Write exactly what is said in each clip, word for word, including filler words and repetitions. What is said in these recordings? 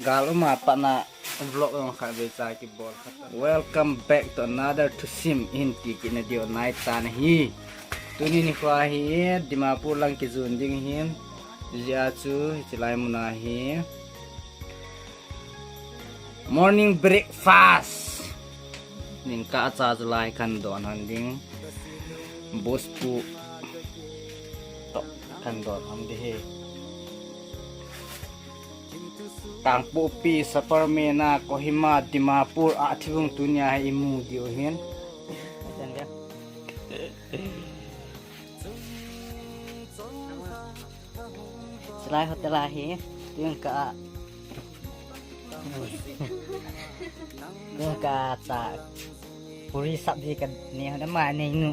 Gal uma patna vlog jong khat vei cha kibol khat. Welcome back to another Thusim, hin ti kit na diu nai tan ahi. Tuni nikho hi Dimapur lang kijun ding ahin. Hijeh a chu hiche lai muna hi morning breakfast. Ningkah cha chu lai kan don hon ding. Boost pu toh kan don hon ding ahi. Kangpokpi, Saparmeina, Kohima, Dimapur, Ahthibung tunia hi imu diu ahin. Chulai hotel a hi, tun ka, tun ka cha, puri sabji ka ne hon ama nei nu.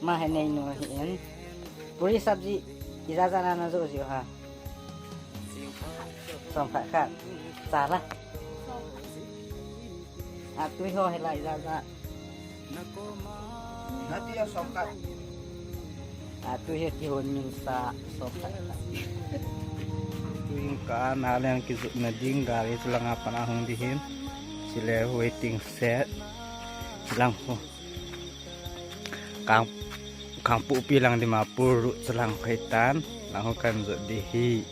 Ama hi nei nu ahin. Puri sabji ijat jat na na jo jiu ham? Som khat khat. Cha la. A tui ho hi la ijat jat? Nati a som khat. A tui hi kihon min sa som khat khat. Tui ka na leng kijot na ding gari chu langa pat a hung ding ahin. Chule waiting shed. Lang ho. Kang, Kangpokpi lang Dimapur route chu lang khoi tan, lang ho kan jot ding ahi.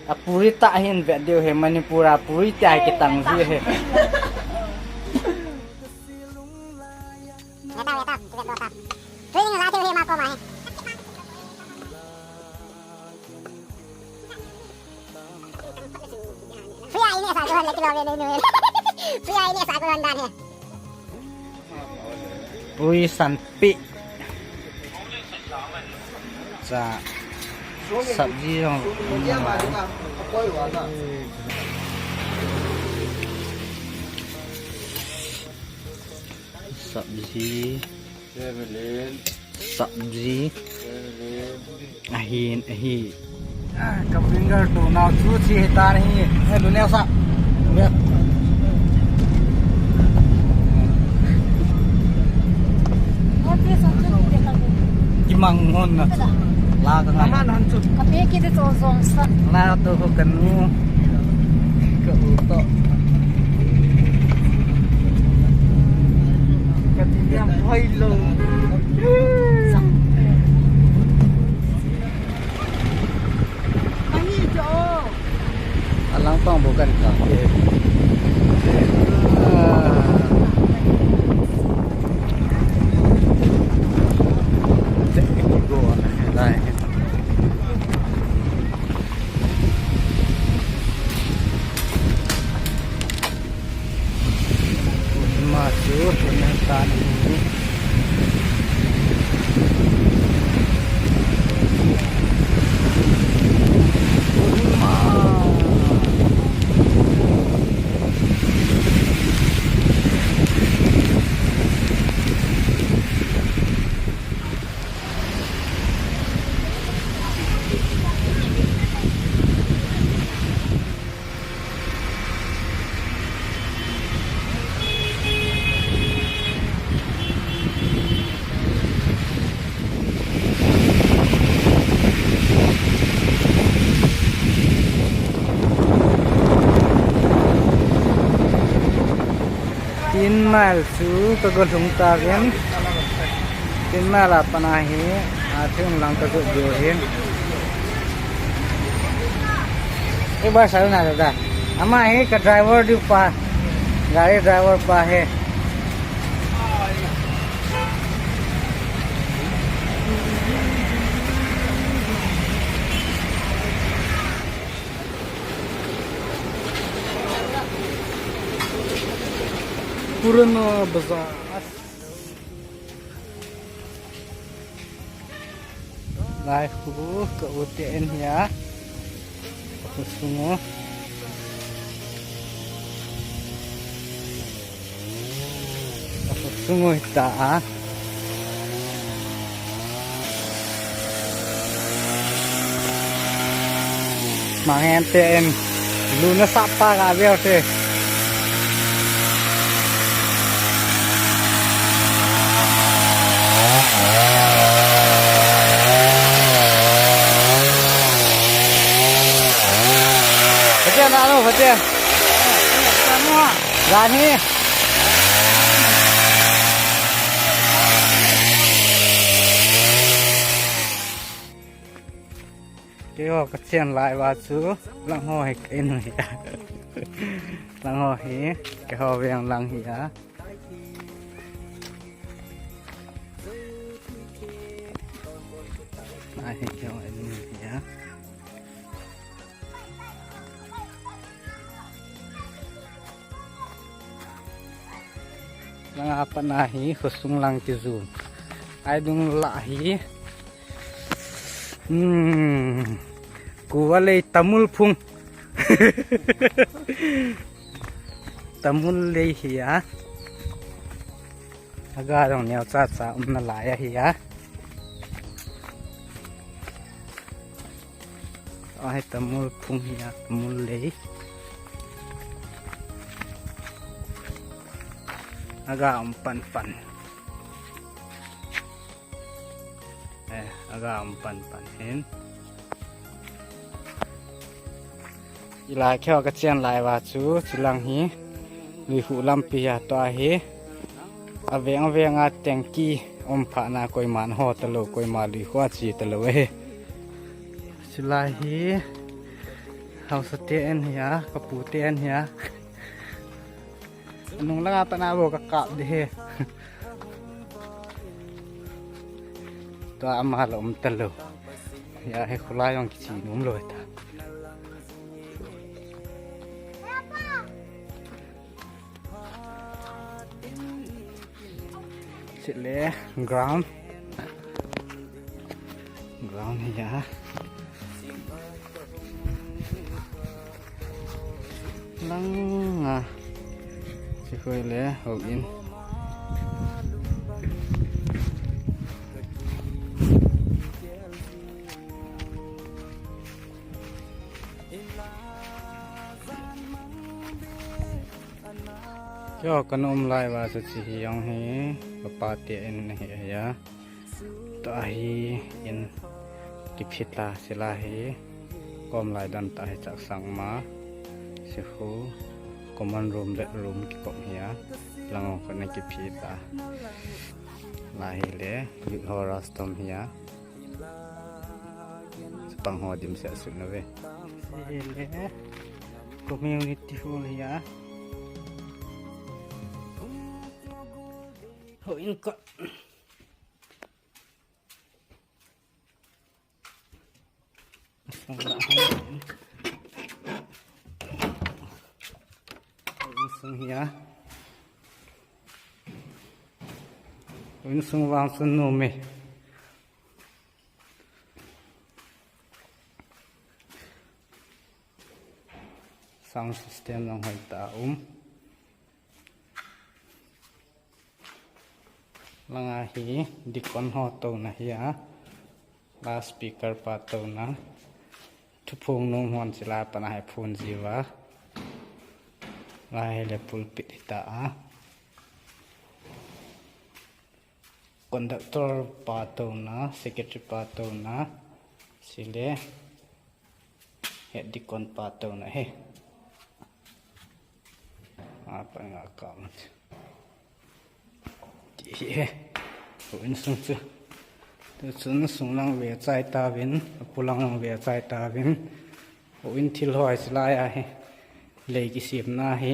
A puri tah hin vet diu ahi, Manipur a puri tah kitang ji ahi. Weta, weta, weta. Puri la diu ahi ma ko ma ahi. Puri sanpi. Cha. Sabji jong. Sabji. Sabji. Ahin, ahi. Ah, ka finger to na chu chi hi tan ahi. Eh, lu neo sa. Kimang hon na. La ka nga. Ama nan chu. Ka pe ki de to zong sa. La to ko kanu. Ka u to. Ka ti diam hoi lo. Ahi jo. Alang pang bukan ka. Ah. Cek ni go na lai. Machu, Nagpur tan ahi. Tin mile chu ka go lhung tauvin. Tin mile a pat a hi, a, thing lang ka go diu ahi. Ek baar sal na dada. Ama hi ka driver diu pa. Gari driver pa hi. Purana Bazaar. Lai khu ka u te en hia. Khu sungu. Khu sungu ta a. Manghen te en. Luna sapa ga veo te. Hote. Gani. Keiho kachen lai uva chu lang ho hi ka in hi. Lang ho hi keiho veng lang hi a. Lai hi keiho in hi a. Langa pat na hi khosung lang kijun. Aidung lah hi. Hmm. Kuva lei tamul phung. Tamul lei hi a. Aga jong neo cha cha um nalai ahi a. Ahi tamul phung hi a, tamul lei. Aga um pan pan. Eh, aga um pan pan hin. Hilai keiho kachen lai uva chu, chilang hi. Luikhuh lampi a tua hi. Aveng aveng a tengki um phat na koiman ho talou, koima luikhuh a che talou e. Chulai hi. Haosa te in hi a, kapu te in hi a. Nung langa pat na bou kakap ding hi. Tua ama la um talou. Ya hi khulai jong kiche nom lou ta. Chule ground. Ground hi a. Langa. Chi khoi le houin. Keiho kana um lai uva chu chi hi jong hi, kapa te in hi a. Tua hi in kiphit a, chulai hi kom lai dan tah hi chak sang ma. Sikhu common room, bedroom kikom hi a. Lang ho kana kiphit a. Lai hi le, youth ho rostrum hi a. Chapang ho dimset sut na ve. Hi le, community hall hi a. Houin kot. Houin sung hi a. Houin sung vang chu nom e. Sound system jong hoitah a um. Langa hi deacon ho touna hi a, loudspeaker pa touna, thuphong nom hon chulai pat na hi phon jiuva, lai hi le pulpit hita a, conductor pa touna, secretary pa touna, chule head deacon pa touna hi. Apa nga account. Ti hi he. Houin sung chu. Tuchun sung lang ve chai tauvin, apolang lang ve chai tauvin. Houin thil ho hi chulai a hi. Lei kisemna hi.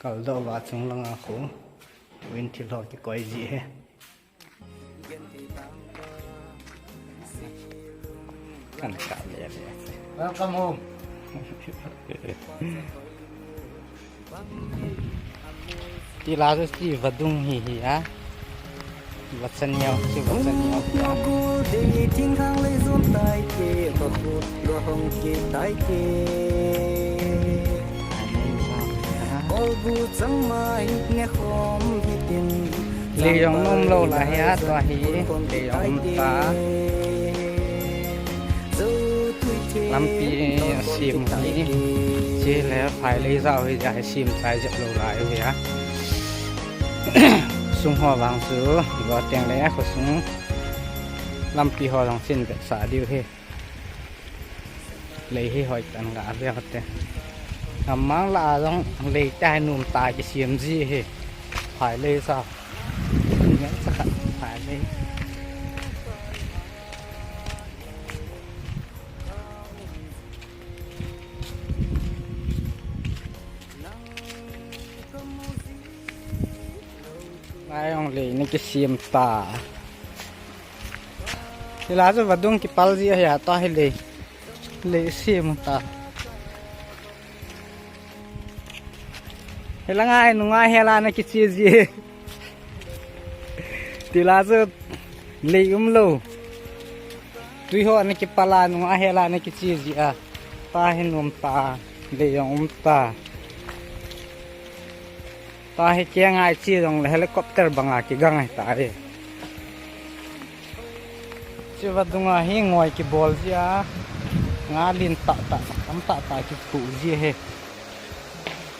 Kaldoh uva chung langa khu. Houin thil ho kikoi ji hi. Kan kap le le. Welcome home. Ti la chu ti vadung hi hi a. Vachan yau, chu vachan yau. Gul de thing khang lei zon tai ke, va khut va hong ke tai ke. Kol bu chang mai ne khom hi tin. Lei jong um lou lai hi a, tua hi lei jong um ta. Lampi asem hi, chule phai lei jao hi, ja hi sem chai jep lou lai hi a. Sung ho vang chu, go teng le a khosung lampi ho jong chin vetsah diu hi. Lei hi hoi tan ga ve hote. Amang la jong lei ta hi nom ta kisem ji hi. Phai lei sa. Ngen sa khat phai lei. Lai jong lei na kisem ta. Hila chu vadung kipal ji ahi a, tua hi lei. Lei sem ta. Hilanga hi nunga hela na kiche ji. Tila chu lei umlou. Tui ho na kipal a nunga hela na kiche ji a. Tua hi nom ta. Lei jong um ta. Tua hi kei ngai chi jong le helicopter banga kigang ahi ta e. Chi vadunga hi ngoi kibol ji a. Nga lin tah tah, tam tah tah kiphu ji ahi.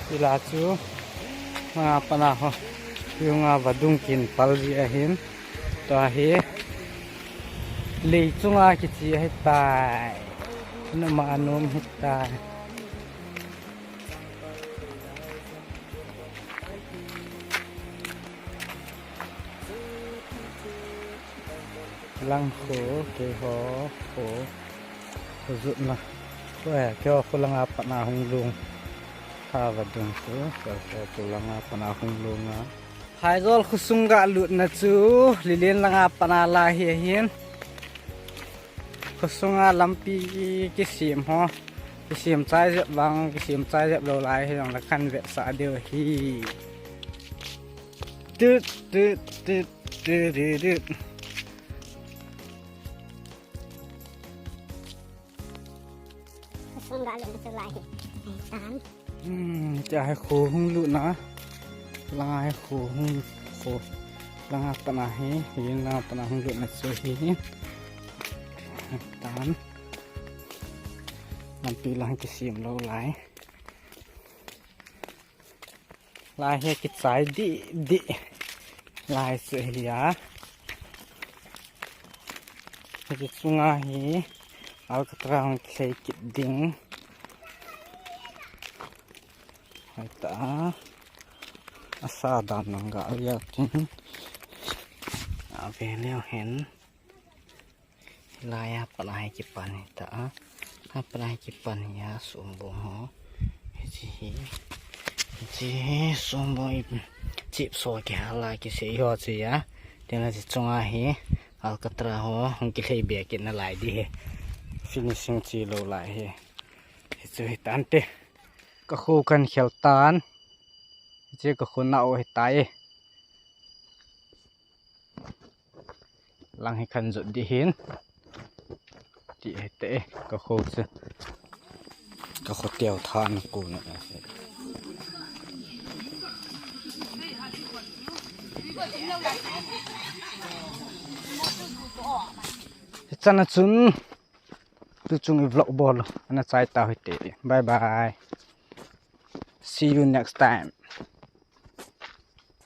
Hila chu nga pana ho. Yu nga vadung kin pal ji ahin. Tua hi lei chunga kiche ahi tai. Numa anom hi tai. Lang kho, keiho kho, kho jutna. Kho he, keiho kho langa patna hung lung. Ha vadung chu, keiho kho langa patna hung lung a. Phaijol khosung ga lutna chu, Lilen langa patna lai hi ahin. Khosunga lampi kisem ho. Kisem chai jep vang, kisem chai jep lou lai hi jong le kan vetsah diu ahi. Tut, tut, tut, tut, tut, tut. Khosung ga lutna chu lai hi. Tan. Hmm, tia hi kho hung lutna. Langa hi kho hung kho. Langa patna hi, hi langa patna hung lutna chu hi. Tan. Lampi lang kisem lou lai. Lai hi kichai dih dih. Lai chu hi a. Hiche chunga hi Alcatraz hung kilhei kit ding. Hoi ta. Asa dan nang ga ya tin. Ave leu hen. Hilai a pat a hi kipan hi ta a. A pat a hi kipan hi a, sombong ho. Hiche hi. Hiche hi sombong i chip so kihal a kisei ho chu a. Tin a hiche chunga hi Alcatraz ho hung kilhei be kit nalai ding hi. Finishing chi lou lai hi. Hichu hi tante. Ka kho kan khel tan. Hiche ka kho na o hi tai. Lang hi kan jot ding hin. Ti hi te ka kho chu. Ka kho teu than ko na. Hichan a chun tu chung i vlog bol ana chai ta hi te. Bye bye. See you next time.